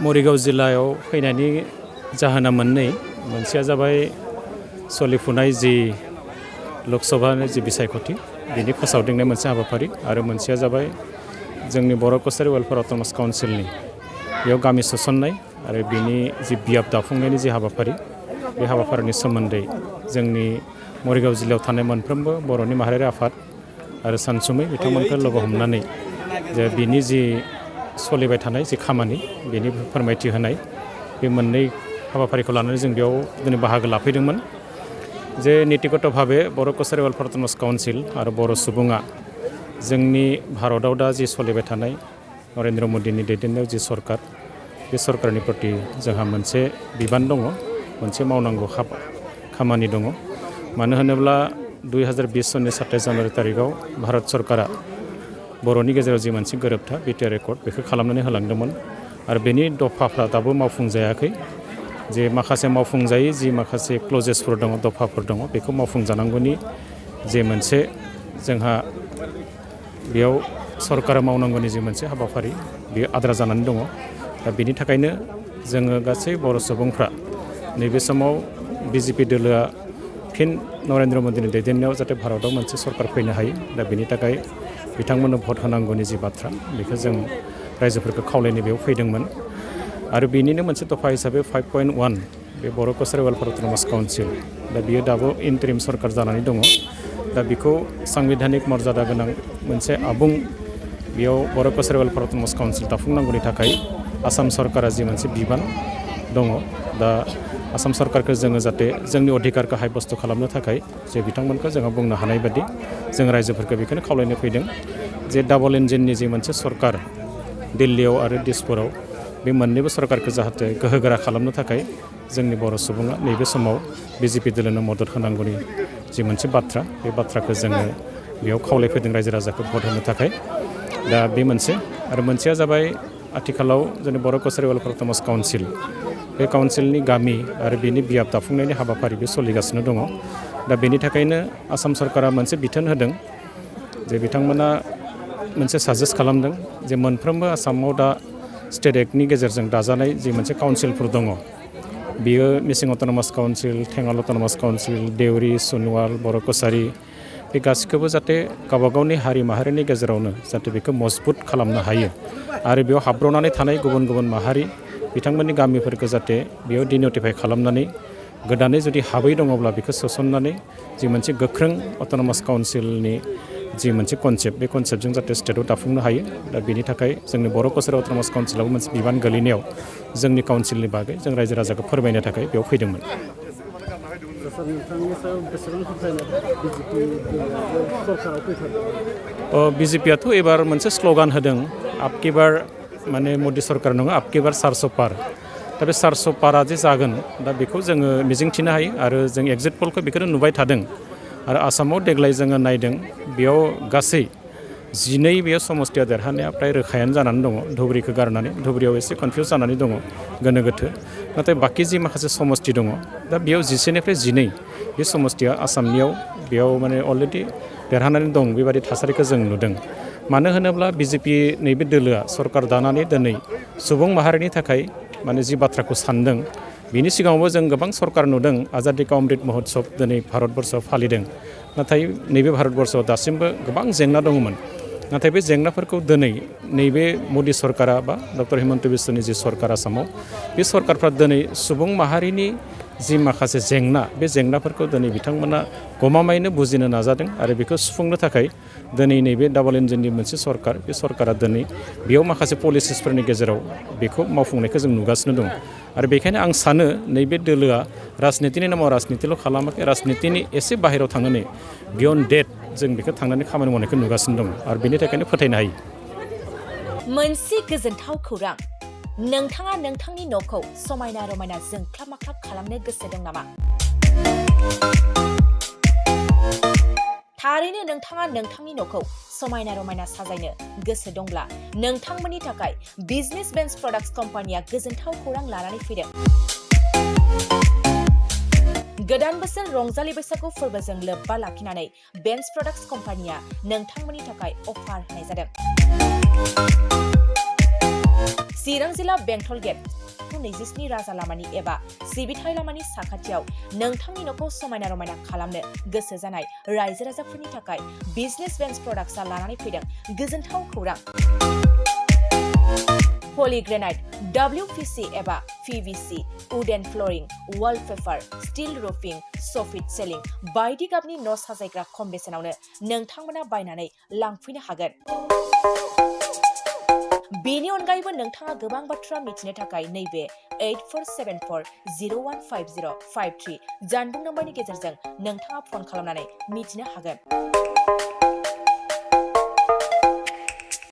मरिगाव जिल्लायाव फैनायनि जाहोना मोननै मोनसेया जाबाय सोलिफुनाय जि लकसभानि जि बिसायख'थि बिनि फोसावदिंनाय मोनसे हाबाफारि आरो मोनसेया जाबाय जोंनि बर' कसारि वेलफेयार अट'नमास काउन्सिलनि बेयाव गामि सोसननाय आरो बिनि जि बियाब दाफुंनायनि जि हाबाफारि बे हाबाफारिनि सोमोन्दै जोंनि मरिगाव जिल्लायाव थानाय मोनफ्रोमबो बर'नि माहारियारि आफाद आरो सानसुमै बिथांमोनखौ लोगो हमनानै जे बिनि जि सोलिबाय थानाय जि खामानि बेनि फोरमायथि होनाय बे मोननै हाबाफारिखौ लानानै जों बेयाव दिनै बाहागो लाफैदोंमोन जे नितिगत भाबे बर' कसारि वेलफेयार अट'नमास काउन्सिल आरो बर' सुबुङा जोंनि भारतआव दा जि सोलिबाय थानाय नरेन्द्र मदिनि दैदेननायाव जि सरकार बे सरकारनि प्रति जोंहा मोनसे बिबान दङ मोनसे मावनांगौ खामानि दङ मानो होनोब्ला 2020 सननि 27 जानुवारि तारिखआव भारत सरकारा बर'नि गेजेराव जि मोनसे गोरोबथा बिटिआर एकर्ड बेखौ खालामनानै होलांदोंमोन आरो बेनि दफाफ्रा दाबो मावफुंजायाखै जे माखासे मावफुंजायै जि माखासे क्लजेसफोर दङ दफाफोर दङ बेखौ मावफुंजानांगौनि जे मोनसे जोंहा बेयाव सरकारा मावनांगौनि जि मोनसे हाबाफारि बेयो आद्रा जानानै दङ दा बेनि थाखायनो जोङो गासै बर' सुबुंफ्रा नैबे समाव बिजेपि दोलोआ फिन नरेन्द्र मदिनि दैदेननायाव जाहाथे भारतआव मोनसे सरकार फैनो हायो दा बेनि थाखाय बिथांमोननो भट होनांगौनि जि बाथ्रा बेखौ जों रायजोफोरखौ खावलायनो बेयाव फैदोंमोन आरो बेनिनो मोनसे दफा हिसाबै 5.1 बे बर' कसारि वेलफेयार अट'नमास काउन्सिल दा बियो दाबो इन्टारिम सरकार जानानै दङ दा बेखौ सांबिधानिक मर्यादा गोनां मोनसे आबुं बेयाव बर' कसारि वेलफेयार अट'नमास काउन्सिल दाफुंनांगौनि थाखाय आसाम सरकारा जि मोनसे बिबान दङ दा आसाम सरकारखौ जोङो जाहाथे जोंनि अधिकारखौ हायबस्त खालामनो थाखाय जे बिथांमोनखौ जोङो बुंनो हानाय बादि जों रायजोफोरखौ बेखौनो खावलायनो फैदों जे डाबल इन्जिननि जि मोनसे सरकार दिल्लीयाव आरो दिसपुराव बे मोननैबो सरकारखौ जाहाथे गोहोगोरा खालामनो थाखाय जोंनि बर' सुबुङा नैबे समाव बिजेपि दोलोनो मदद होनांगौनि जि मोनसे बाथ्रा बे बाथ्राखौ जोङो बेयाव खावलायफैदों रायजो राजाखौ भट होनो थाखाय दा बे मोनसे आरो मोनसेया जाबाय आथिखालाव जोंनि बर' कसारि वेलफेयार अट'नमास काउन्सिल बे काउन्सिलनि गामि आरो बेनि बियाब दाफुंनायनि हाबाफारि बे सोलिगासिनो दङ दा बेनि थाखायनो आसाम सरकारा मोनसे बिथोन होदों जे बिथांमोना मोनसे साजेस्ट खालामदों जे मोनफ्रोमबो आसामाव दा स्टेट एक्टनि गेजेरजों दाजानाय जि मोनसे काउन्सिलफोर दङ बियो मिसिं अट'नमास काउन्सिल थेङाल अट'नमास काउन्सिल देउरि सनिवाल बर' कसारि बे गासिखौबो जाहाथे गावबागावनि हारि माहारिनि गेजेरावनो जाहाथे बेखौ मजबुत खालामनो हायो आरो बेयाव हाबब्र'नानै थानाय गुबुन गुबुन माहारि बिथांमोननि गामिफोरखौ जाहाथे बेयाव डिन'टिफाइ खालामनानै गोदानै जुदि हाबै दङब्ला बेखौ सोसननानै जि मोनसे गोख्रों अट'नमास काउन्सिलनि जि मोनसे कनसेप्ट बे कनसेप्टजों जाहाथे स्टेटआव दाफुंनो हायो दा बेनि थाखाय जोंनि बर' कसारि अट'नमास काउन्सिलावबो मोनसे बिबान गोलैनायाव जोंनि काउन्सिलनि बागै जों रायजो राजाखौ फोरमायनो थाखाय बेयाव फैदोंमोन बिजेपियाथ' एबार मोनसे स्ल'गान होदों आपकी बार माने मदि सरकार नङा आपकी बार 400 पार दा बे 400 पारा जे जागोन दा बेखौ जोङो मिजिंथिनो हायो आरो जों एक्जिट पलखौ बेखौनो नुबाय थादों आरो आसामाव देग्लाय जोङो नायदों बेयाव गासै 12 बेयाव समस्तिया देरहानाया प्राय रोखायानो जानानै दङ धुबुरीखौ गारनानै धुबुरीयाव एसे कनफिउस जानानै दङ गोनो गोथो नाथाय बाखि जि माखासे समस्ति दङ दा बेयाव 11 निफ्राय 12 बे समस्तिया आसामनियाव बेयाव माने अलरेडि देरहानानै दं बेबादि थासारिखौ जों नुदों मानो होनोब्ला बिजेपि नैबे दोलोआ सरकार दानानै दिनै सुबुं माहारिनि थाखाय माने जि बाथ्राखौ सानदों बिनि सिगाङावबो जों गोबां सरकार नुदों आजादि का अमृत महोत्सव दिनै भारतबर्षआव फालिदों नाथाय नैबे भारतबर्षआव दासिमबो गोबां जेंना दङमोन नाथाय बे जेंनाफोरखौ दिनै नैबे मदि सरकारा बा डक्टर हिमन्त बिश्वनि जि सरकार आसामाव बे सरकारफ्रा दिनै सुबुं माहारिनि जि माखासे जेंना बे जेंनाफोरखौ दिनै बिथांमोना गमामायैनो बुजिनो नाजादों आरो बेखौ सुफुंनो थाखाय दिनै नैबे डाबल इन्जिननि मोनसे सरकार बे सरकारा दिनै बेयाव माखासे पलिसिसफोरनि गेजेराव बेखौ मावफुंनायखौ जों नुगासिनो दं आरो बेखायनो आं सानो नैबे दोलोआ राजनितिनि नामाव राजनितिल' खालामाखै राजनितिनि एसे बाहेरायाव थांनानै बियन्ड डेट जों बेखौ थांनानै खामानि मावनायखौ नुगासिनो दं आरो बेनि थाखायनो फोथायनो हायो मोनसे गोजोनथाव खौरां नोंथाङा नोंथांनि न'खौ समायना रमायना जोंख्लाब माख्लाब खालामनो गोसो दं नामा थारैनो नोंथाङा नोंथांनि न'खौ समायना रमायना साजायनो गोसो दंब्ला नोंथांमोननि थाखाय बिजनेस बेन्स प्रडाक्ट्स कम्पानिया गोजोनथाव खौरां लानानै फैदों गोदान बोसोर रंजालि बैसागु फोरबोजों लोब्बा लाखिनानै बेन्स प्रडाक्ट्स कम्पानिया नोंथांमोननि थाखाय अफार होनाय जादों चिरां जिल्ला बेंटल गेट 27 राजा लामानि एबा सिबिथाय लामानि साखाथियाव नोंथांनि न'खौ समायना रमायना खालामनो गोसो जानाय रायजो राजाफोरनि थाखाय बिजनेस बेन्स प्रडाक्ट्सआ लानानै फैदों गोजोनथाव खौरां। पलिग्रेनाइट, WPC एबा PVC, wooden flooring, wallpaper, steel roofing, soffit ceiling बायदि गाबनि न' साजायग्रा खम बेसेनावनो नोंथांमोना बायनानै लांफैनो हागोन। बेनि अनगायैबो नोंथाङा गोबां बाथ्रा मिथिनो थाखाय नैबे 8474015053 जानबुं नम्बरनि गेजेरजों नोंथाङा फन खालामनानै मिथिनो हागोन।